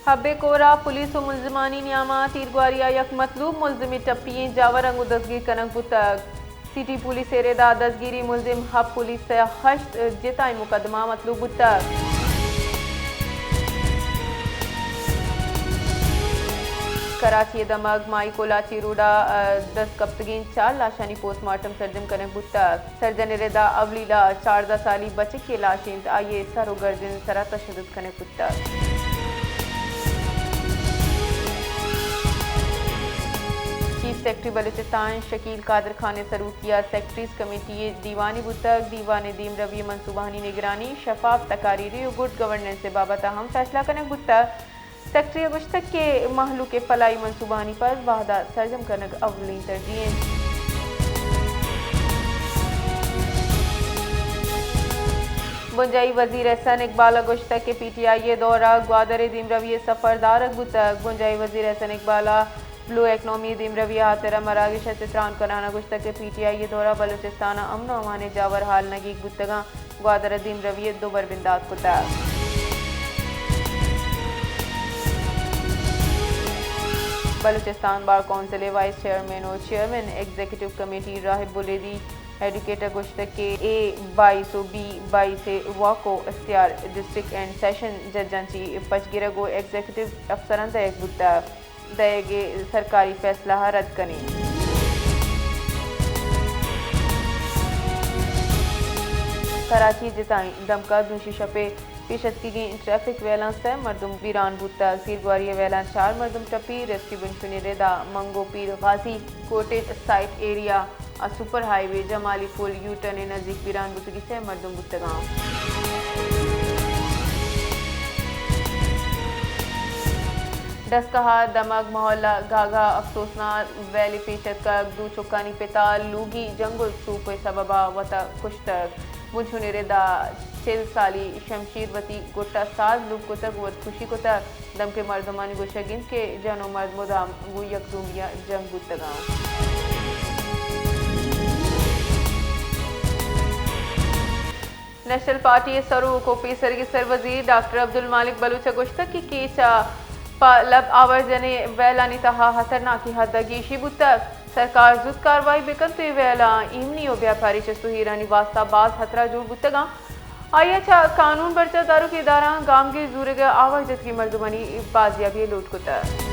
حب ءِ کور ءَ پولیس ءُ ملزمانی نیام ءَ تیرگواری ءَ یک مطلوب ملزمے ٹپی ئیں جاور انگو دزگیر کنگ بوتگ۔ سٹی پولیس ءِ رد ءَ دزگیری ملزم حب پولیس ءِ ہشت جتائیں مقدمہ مطلوب بوتگ۔ کراچی ءِ دمگ مائی کولاچی روڈ ءَ دست کپتگیں چار لاشانی پوسٹ مارٹم سرجم کنگ بوتگ۔ سرجن ءِ رد ءَ اولی لاش چاردہ سالی بچکے لاش انت، آئی ءِ سر ءُ گردن ءِ سرا تشدد کنگ بوتگ۔ چیف سیکرٹری بلوچستان شکیل قادر خان ءِ سروکی ءَ سیکرٹریز کمیٹی ءِ دیوانے بوتگ۔ دیوان ءِ دیمروی ءُ منصوبہانی نگرانی، شفاف تقاریر ءُ گڈ گورننس ءِ بابت ءَ ہم فیصلہ کنگ بوتگ۔ سیکرٹری ءَ گوشتگ کہ مہلوک ءِ فلاحی منصوبہانی پد وہد ءَ سرجم کنگ اولیں ترجیح انت۔ بنجاہی وزیر احسن اقبال ءَ گوشتگ کہ پی ٹی آئی ءِ دور ءَ گوادر ءِ دیمروی ءِ سفر دارگ بوتگ۔ بنجاہی وزیر احسن اقبال ءَ بلو اکنامی ءِ دیمروی ءِ ہاترا مراگش ءَ چہ تران کنان ءَ گوشتگ کہ پی ٹی آئی ءِ دور ءَ بلوچستان ءِ امن ءُ امان ءِ جاور ہال نگیگ بوتگاں۔ گوادر ءَ دیمروی ءِ دوبر بندات کتگ۔ بلوچستان بار کونسل ءِ وائس چیئرمین ءُ چیئرمین ایگزیکٹو کمیٹی راہب بلیدی ایڈوکیٹ ءَ گوشتگ کہ اے بائیس ءُ بی بائیس ءِ واک ءُ اختیار ڈسٹرکٹ اینڈ سیشن ججاں چہ پچ گرگ ءُ ایگزیکٹو افسراں دئیگ بوتگ۔ دئیگ ءِ سرکاری فیصلہ ءَ رد کنیں۔ کراچی ءِ جتائیں دمگ ءَ دوشی شپ ءِ پیش اتکگیں ٹریفک ویلاں سئے مردم بیران بوتگ۔ تیرگواری ءِ ویلاں چار مردم ٹپی۔ ریسکیو بنشونی ءِ رد ءَ منگو پیر غازی کوٹڈ سائیٹ ایریا ءَ سپر ہائی وے جمالی پل یو ٹرن ءِ نزیک بیران بوتگی سئے مردم بوتگاں۔ ڈسکہ ءِ دمگ محلہ گاگا افسوسناک ویلے پیش اتکگ، دو چکانی پت ءَ لوگی جنگ ءُ سوپ ءِ سبب ءَ وت ءَ کشتگ۔ بنشون ءِ رد ءَ چل سالی شمشیر وتی گٹ ءَ ساز لوگ کتگ ءُ وت کشی کتگ۔ دمگ ءِ مردمانی گوشگ انت کہ جن ءُ مرد مدام گوں یک دومی ءَ جنگ بوتگاں۔ نیشنل پارٹی ءِ سروک ءُ پیسریگیں سروزیر ڈاکٹر عبدالمالک بلوچ ءَ گوشتگ کہ کیچ ءَ پہ لب آورجنیں ویلانی تہا ہترناکیں حد ءَ گیشی بوتگ۔ سرکار زوت کاروائی بہ کنت ءُ اے ویلاں ایمنی ءُ بیاپاری چست ءُ ایرانی واستہ باز ہترہ جوڑ بوتگاں۔ آئی ءَ چہ قانون برجاہ داروکیں ادارہاں گامگیج زورگ ءَ آوار جتگیں مردمانی بازیابی ءِ لوٹ کتگ۔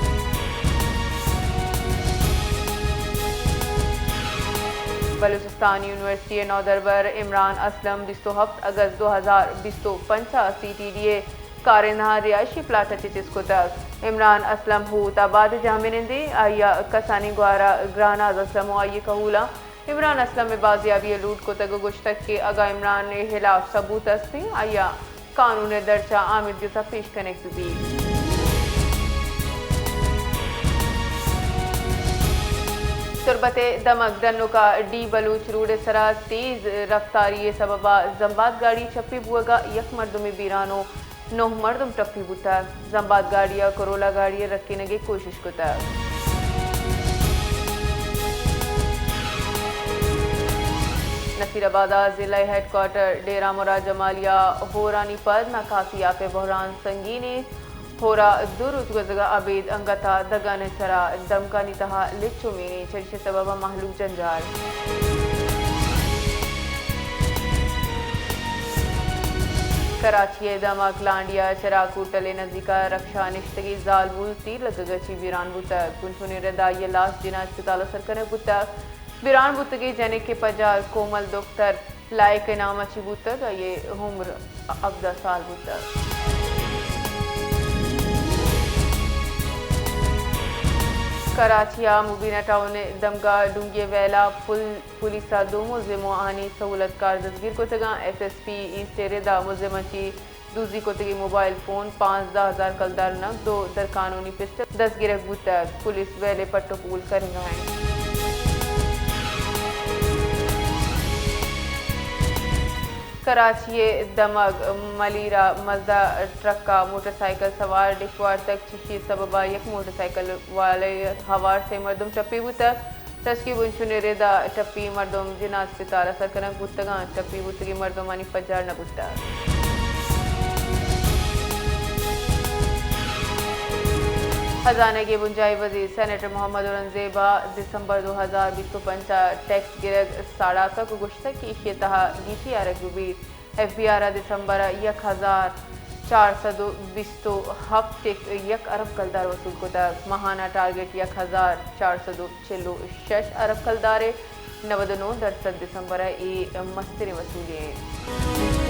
بلوچستان یونیورسٹی ءِ نودربر عمران اسلم بیست ءُ ہپت اگست دو ہزار بیست ءُ پنچ ءَ سی ٹی ڈی ءِ کارندہاں رہائشی پلاٹ ءَ چہ چست کتگ۔ عمران اسلم ہوت آباد ءِ جہمنندے، آئی ءَ کسانیں گوہار ءَ گراناز اسلم ءُ آئی ءِ کہولاں عمران اسلم ءِ بازیابی ءِ لوٹ کتگ ءُ گوشتگ کہ اگاں عمران ءِ ہلاف ثبوت است انت، آئی ءَ قانون ءِ درچ ءَ آمرجس ءَ پیش کنگ بہ بیت۔ تربت ءِ دمگ ڈنوک ءَ ڈی بلوچ روڈ ءِ سرا تیز رفتاری ءِ سبب ءَ زمباد گاڑی چپی بوگ ءَ یک مردمے بیران ءُ نہ مردم ٹپی بوتگ۔ زمباد گاڑی ءَ کرولا گاڑی ءِ رکینگ ءِ کوشش کتگ۔ نصیر آباد ءِ ضلعی ہیڈ کوارٹر ڈیرہ مراد جمالی ءَ ہورانی پد ناکاسی آپ ءِ بحران سنگین انت۔ ہور ءَ دو روچ گوزگ ءَ ابید انگت ءَ دگان ءِ سرا دمگانی تہا لچ ءُ مین انت، چریشی ءِ سبب ءَ مہلوک جنجال۔ کراچی ءِ دمگ لانڈیا چراگ ہوٹل ءِ نزیک ءَ رکشا نشتگیں زالبول تیر لگگ ءَ چہ بیران بوتگ۔ بنشونی رد ءَ آئی ءِ لاش جناح اسپتال ءَ سر کنگ بوتگ۔ بیران بوتگیں جنک ءِ پجار کومل دختر لائق ءِ نام ءَ چہ بوتگ، آئی ءِ عمر ہبدہ سال بوتگ۔ کراچی ءِ مبینہ ٹاؤن ءِ دمگ ءَ ڈونگی ءِ ویل ءَ پل پولیس ءَ دو ملزم ءُ آہانی سہولت کار دزگیر کتگاں۔ ایس ایس پی ایسٹ ءِ رد ءَ ملزماں چہ دزی کتگیں موبائل فون، پانزدہ ہزار کلدار نقد ءُ درقانونی پسٹل دزگیرگ بوتگ۔ پولیس ویل ءِ پٹ ءُ پول کنگ ءَ انت۔ کراچی ءِ دمگ ملیر ءَ مزدا ٹرک ءَ موٹر سائیکل سوار ڈیک وارتگ، چشی ءِ سبب ءَ یک موٹر سائیکل والے ہوار سے مردم ٹپی بوتگ۔ ریسکیو بنشون ءِ رد ءَ ٹپی مردم جناح اسپتال ءَ سر کنگ بوتگ انت۔ ٹپی بوتگیں مردمانی پجار نہ بوتگ۔ خزانہ ء بنجاہی وزیر سینیٹر محمد اورنگزیب ء دسمبر دو ہزار بیست ء پنچ ء ٹیکس گرگ ساڑاتگ ء گوشتگ کہ ایشی ء تہا ڈی ٹی آر ء گوں بیت، ایف بی آر ء دسمبر ء یک ہزار چار سد ء بیست ء ہپت ٹک یک ارب کلدار وصول کتگ، ماہانہ ٹارگٹ یک ہزار چار سد ء چل ء شش ارب کلدار ء نود ء نو درسد دسمبر ء اے مستریں وصولی انت۔